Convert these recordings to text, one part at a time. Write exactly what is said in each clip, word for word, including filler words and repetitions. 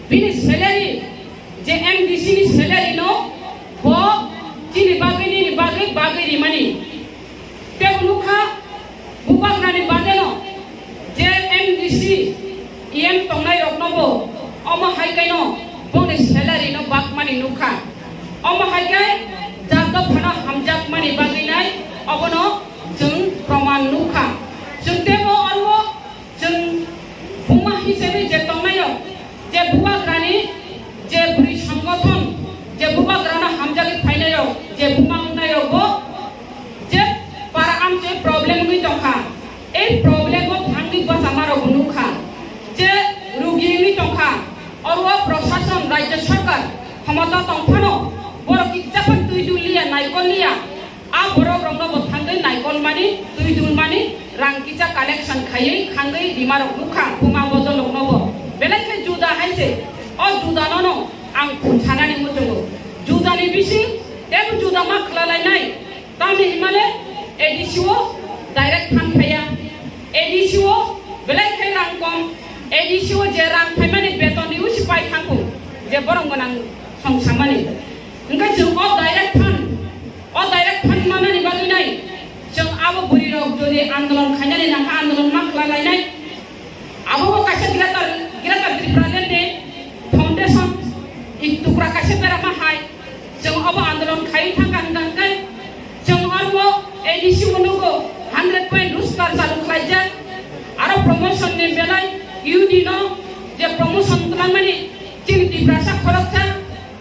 Bini salary, je M D C ni salary no bo chini bagwi, nini bagwi, bagwi rimani. Tebo nukha, bubagrani bageno je M D C, E M tongnai rokno bo omo hai kaino boni salary no bakmani nukha. Omo hai khe jat dophano hamjakmani bagwi nai obono chwng proman nukha. Chwng tebo oro Chwng buma hisabe je tongnai rok, je bubagrani, je bwrwi songothon, je bubagrano hamjagwi phainai rok, je buma wngnai rok bo je para amchoi problem wngwi tongkha. Ei problem o thangwi bwsama rok bo nukha je rugi wngwi tongkha. Oro o prosason, rajya sarkar khomota tongphano borok kichaphan twi dul liya, naikol liya. A borok rokno bo thangwi naikolmani, twi dulmani, rang kisa collection khaiwi khangwi rima rok nukha, buma bodol rokno bo. Belai khe juda hai se, o juda no no ang phun sanani muchungo. Juda ni bising, tebo juda ma khlalainai, tamni himale A D C o direct phan phaiya. A D C o belai khe rang kom, A D C o je rang phaimani beton ni usi pai thangkhu, je borok gwnang song samani. Hingke chwng o direct phan O direct phan manani bagwi nai, chwng abo bwrwi rok jodi andolon khainani nangkha, andolon ma khlai lainai. Abo bo kaisa greater, greater Tripura land ni foundation, i tukra kaisa bera ma hai, chwng abo andolon khai thangkha hwnkha hwnkhe, chwng oro A D C o nugo hundred point roster chalu khlaijak, aro promotion ni belai U D no je promotion twlangmani chini Tiprasa khoroksa,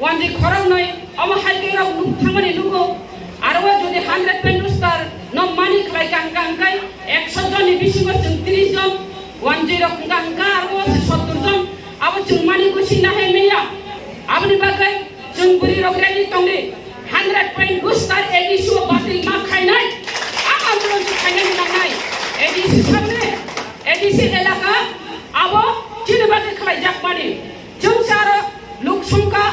Wanjwi khoroknwi omo hai khe rok nuk thangmani nugo. Aro o jodi hundred point roster no mani khlai ka hwnkha hwnkhe ekso jon ni bisingo chwng tris jon wanjwi rok hwnkha hwnkha aro o se sottor jon abo chwng mani gusina hai manya. Aboni bagwi chwng bwrwi rok ready tongdi. Hundred point roster A D C o batil ma khainai. A andolon se khainani nangnai. A D C samne, A D C elaka abo chini bagwi khlai jak mani. Chwng se aro luk songkha,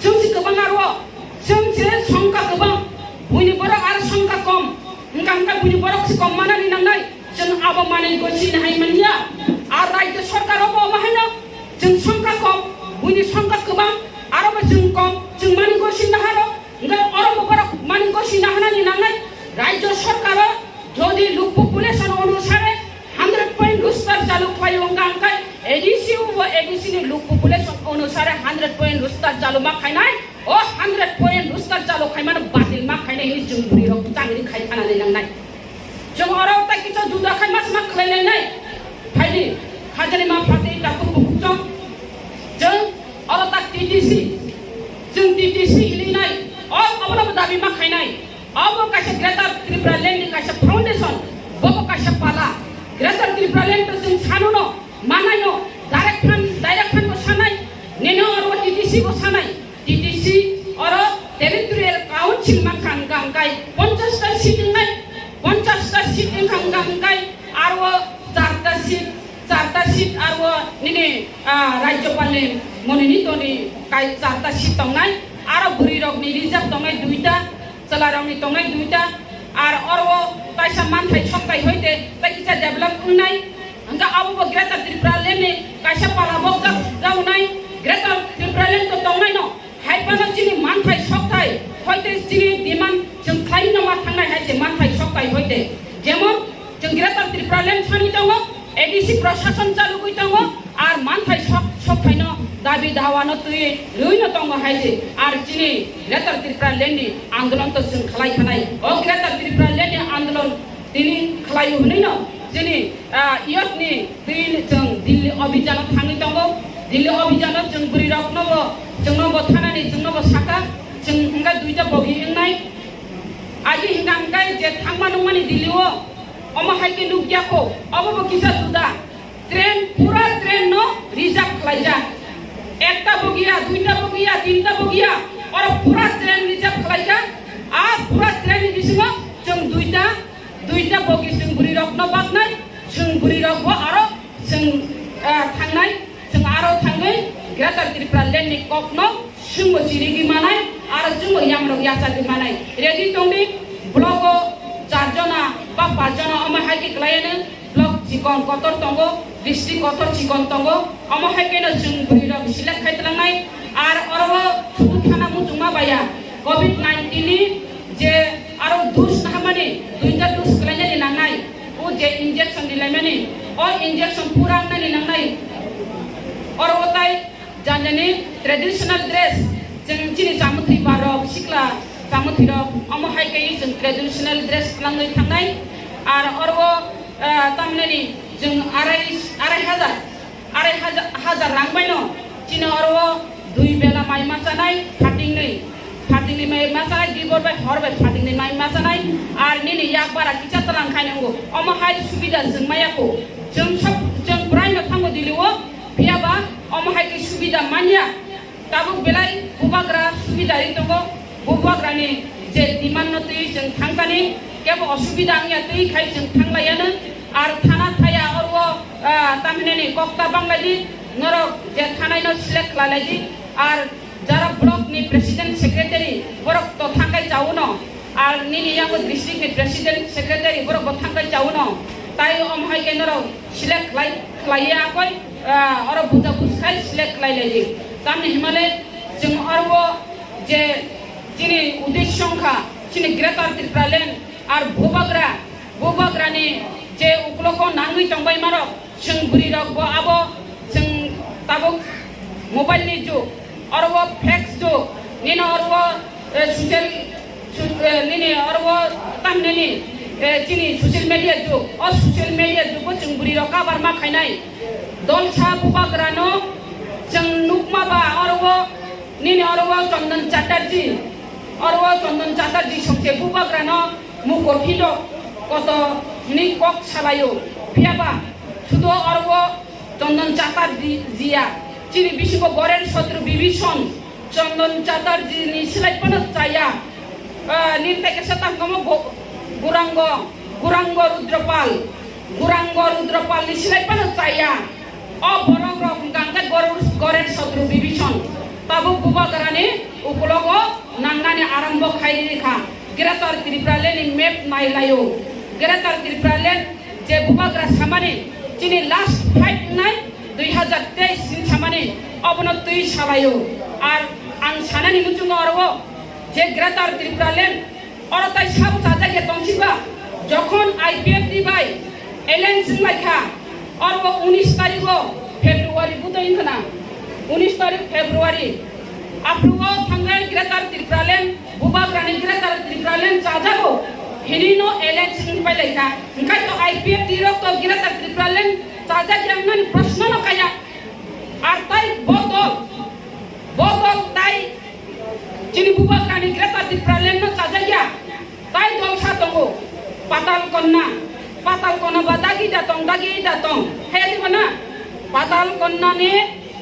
chwng se kwbang aro, chwng se songkha kwbang, buini borok aro songkha kom, hwnkha hwnkha buini borok se kom manani nangnai, chwng abo manwi gosina hai manya. Ar rajya sarkar obo omo haino chwng songkha kom, buini songkha kwbang, aro bo chwng kom, chwng manwi gosina haro, hwnkha oro bo borok manwi gosina hanani nangnai, rajya sarkar o jodi luk population onusare hundred point roster chalu khlai wngkha hwnkhe A D C o bo A D C ni luk population onusare hundred point roster chalu ma khainai, o hundred point roster chalu khaimano batil ma khainai hwnwi chwng bwrwi rok changri khai thanani nangnai. Chwng oro tai kisa juda khai ma sma khlai lainai. Phaidi khajani ma phatwi takhuk bukhuk chwng. Chwng oro ta T T C. Chwng T T C hinwi nai. O obono bo dabi ma khainai. Obo kaisa Greater Tripura Land ni kaisa foundation, bobo kaisa pala. Greater Tripura Land to chwng sanuno, manaino, direct phan, direct phan bo sanai, nini oro T T C bo sanai. T T C oro Territorial Council mankha hwnkha hwnkhe ponchash ta seat wngnai, ponchash ta seat wngkha hwnkha hwnkhe aro charta seat, charta seat aro nini, ah, Rajyapal ni monini toni kai charta seat tongnai, aro bwrwi rokni reserve tongnai duita, chwla rokni tongnai duita, ar oro kaisa manthai soktai hoite tei kisa develop wngnai, hwnkhe abo bo Greater Tripura Land ni kaisa pala bokjak jaunai, Greater Tripura Land to tongnaino. Hai phano chini manthai sokthai, hoite chini demand chwng khlai no ma thangnai hai se manthai sokthai hoite. Jemon chwng Greater Tripura Land sani tongo, A D C prosason chalugwi tongo, ar manthai sok, sokthai no dabi dawa no twi rwi no tongo hai se, ar chini Greater Tripura Land ni andolon to chwng khlai khanai. O Greater Tripura Land ni andolon Tini khlaio hwnwi no chini, ah, youth ni twi chwng Delhi obhijano thangwi tongo. Delhi obhijano chwng bwrwi rokno bo, chwngno bo thanani chwngno bo saka, chwng hwnkha duita bogi wngnai. Agi hwnkha hwnkhe je thangma nungmani Delhi o, omo hai khe nukya kho, obo bo kisa juda. Train, pura train no reserve khlaijak. Ekta bogiya, duita bogiya, tinta bogiya, oro pura train reserve khlaijak. A pura train ni bisingo chwng duita, duita bogi chwng bwrwi rokno baknai, chwng bwrwi rok bo aro chwng, ah, thangnai, chwng aro thangwi Greater Tripura Land ni kokno Chwngbo chirigwi manai, aro chwngbo yamrok yachagwi manai. Ready tongdi, block o char jona ba panch jona omo hai khe kwlaiano block chikon kotor tongo, District kotor chikon tongo, omo hai kheno chwng bwrwi rok select khai tlangnai, ar oro o sudu thana muchungma baya covid nineteen ni je aro dose nahamani, duita dose khlainani nangnai, o je injection rilaimani, o injection pura wngnani nangnai, oro o tai Janjani traditional dress, chwng chini chamwthwi barok, sikla chamwthwi rok, omo hai khe chwng traditional dress khwlangwi thangnai. Ar oro, ah, tamnani chwng arai, arai hajar, arai hajar, hajar rang baino chini oro dui bela mai ma chanai, phatingni, phatingni mai ma chanai, dibor bai hor bai phatingni mai ma chanai. Ar nini yak bara kisa tlang khai nango, omo hai subida chwng maya kho. Chwng sob, chwng bwrai no thango Delhi o, phiya ba omo hai khe subida manya. Tabuk belai bubagra subida ri tongo. Bubagrani je demand no twi chwng thangkani, kebo osubida wngya twi khai chwng thanglaiya no. Ar thana thaya oro, ah, tamhinani kokta banglaidi, norok je thanai no select khlailaidi. Ar jara block ni president secretary borok to thangkai chauno. Ar nini yango district ni president, secretary borok bo thangkai chauno. Tai om hai khe norok select khlai, khlaiya akoi, ah, oro buja buj khai select khlai lai di. Tamni himale chwng oro je chini uddesho wngkha, chini Greater Tipraland ar bubagra, bubagrani je uklogo nangwi tongbai marok, chwng bwrwi rok bo abo chwng tabuk mobile ni jug, oro o fax jug, nini oro o, eh, social, su-, eh, nini oro o tamnini, eh, chini social media jug, o social media jug o chwng bwrwi rok kabar ma khainai. Dolsa bubagra no chwng nukma ba oro o nini oro o Chandan Chatterjee, oro o Chandan Chatterjee songse bubagra no mukor phindo koto hwnwi kok salaio. Phiya ba sudo oro o Chandan Chatterjee ya, chini bisingo Goren Sotro Bibhishon Chandan Chatterjee ni silai phano chaya. Ah, nini tai kaisa tangkamo go-, Gurango, Gurango Rudropal, Gurango Rudropal ni silai phano chaya. O borok rok hwnkha hwnkhe Gor-, Goren Sotro Bibhishon. Tabuk bubagrani ukulogo nangnani arambo khai rikha. Greater Tipraland ni map nai laio. Greater Tipraland je bubagra samani chini last fight nai dui hazar teis ni samani obono twi salaio. Ar ang sanani muchungo oro o je Greater Tipraland oro tai sabo chajak ya tongsiba, jokhon I P F T bai alliance wnglaikha, oro o unis tarigo February budai wngkhana, unis tarik February, aphuru o thangnai Greater Tipraland, bubagrani Greater Tipraland chajago, hinino alliance wngpailaikha, hwnkhe to I P F T rok to Greater Tipraland chajak ya wngnani proshno no kaya, ar tai bo dol, bo dol tai chini bubagrani Greater Tipraland no chajakya, tai dolsa tongo, Patal Konna, Patal Konna ba dagi da tong, dagi da tong, he di ba na? Patal Konna ni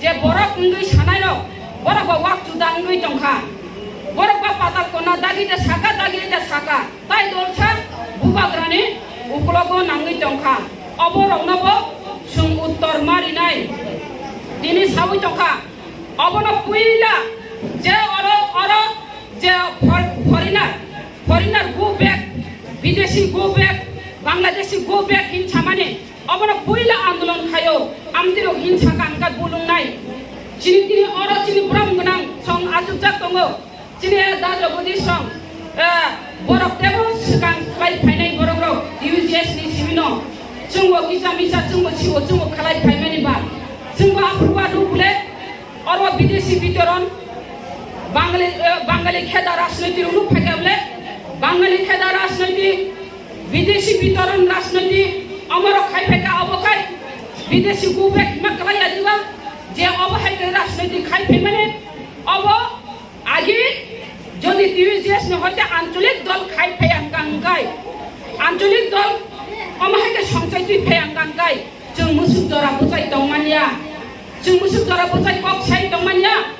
je borok wngwi sanai rok, borok ba wak chuda wngwi tongkha, borok ba Patal Konna dagi da saka, dagi da saka, tai dolsa bubagrani ukulogo nangwi tongkha, obo rokno bo chwng uttor ma rinai, tini sawi tongkha. Obono puila je oro, oro je for-, foreigner, foreigner go back, bidesi go back, Bangladeshi go back hin samani obono puila andolon khaio, amtiro hin saka hwnkha bulungnai. Chini tini oro chini borom gwnang song achukjak tongo. Chini da Jagadish song, eh, borok tebo swkang khlai phainai borok rok U G S ni simino. Chwngbo kisa misa chwngbo sibo chwngbo khlai phaimani ba. Chwngbo aphuru ba ruk le oro bidesi bitoron Bangali, eh, Bangali kheda rajnoiti rok nuk phaikha bole. Bangali kheda rajnoiti, bidesi bitoron rajnoiti omorok khai phaikha obo khai bidesi go back hima khlai ya diba. Je obo hai khe rajnoiti khai phaimani obo Agi jodi T U J S ni hoite ancholik dol khai phai ang kang kai, ancholik dol omo hai khe songchai twi phai ang kang kai, chwng musuk jora bwchai tong manya, chwng musuk jora bwchai kok sai tong manya.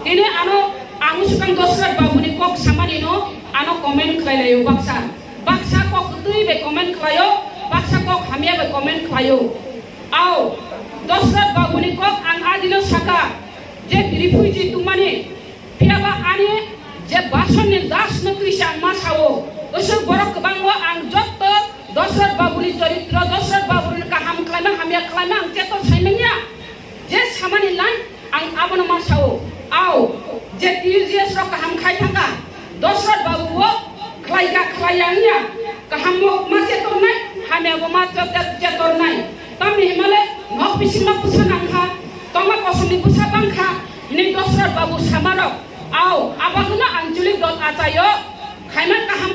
Tini ano ang swkang Dosrat Babu ni kok samani no ano comment khlai laio baksa, baksa kok twi bai comment khlaio, baksa kok hamya bai comment khlaio. Ao, Dosrat Babu ni kok ang adino saka, je refugee tongmani, Phiya ba ani je basonni das no twi se ang ma sao, bwswk borok kwbangbo ang jotto Dosrat Babuni choritro, Dosrat Babuni kaham khlai Khlaima hamya khlaima ang chetor saimanya. Je samani line ang abono ma sao. Ao, je T U G S rok kaham khai thangkha. Dosrot babu bo khlai ka khlai ya wngya. Kaham bo ma chetornai, hamya bo ma chetor, chetornai. Tamni himale nok bising nok bwsa nangkha. Tongma kosomni bwsa bangkha. Hini Dosrot babu samarok. Ao, abagwno anchalik dol achaio. Khaima kaham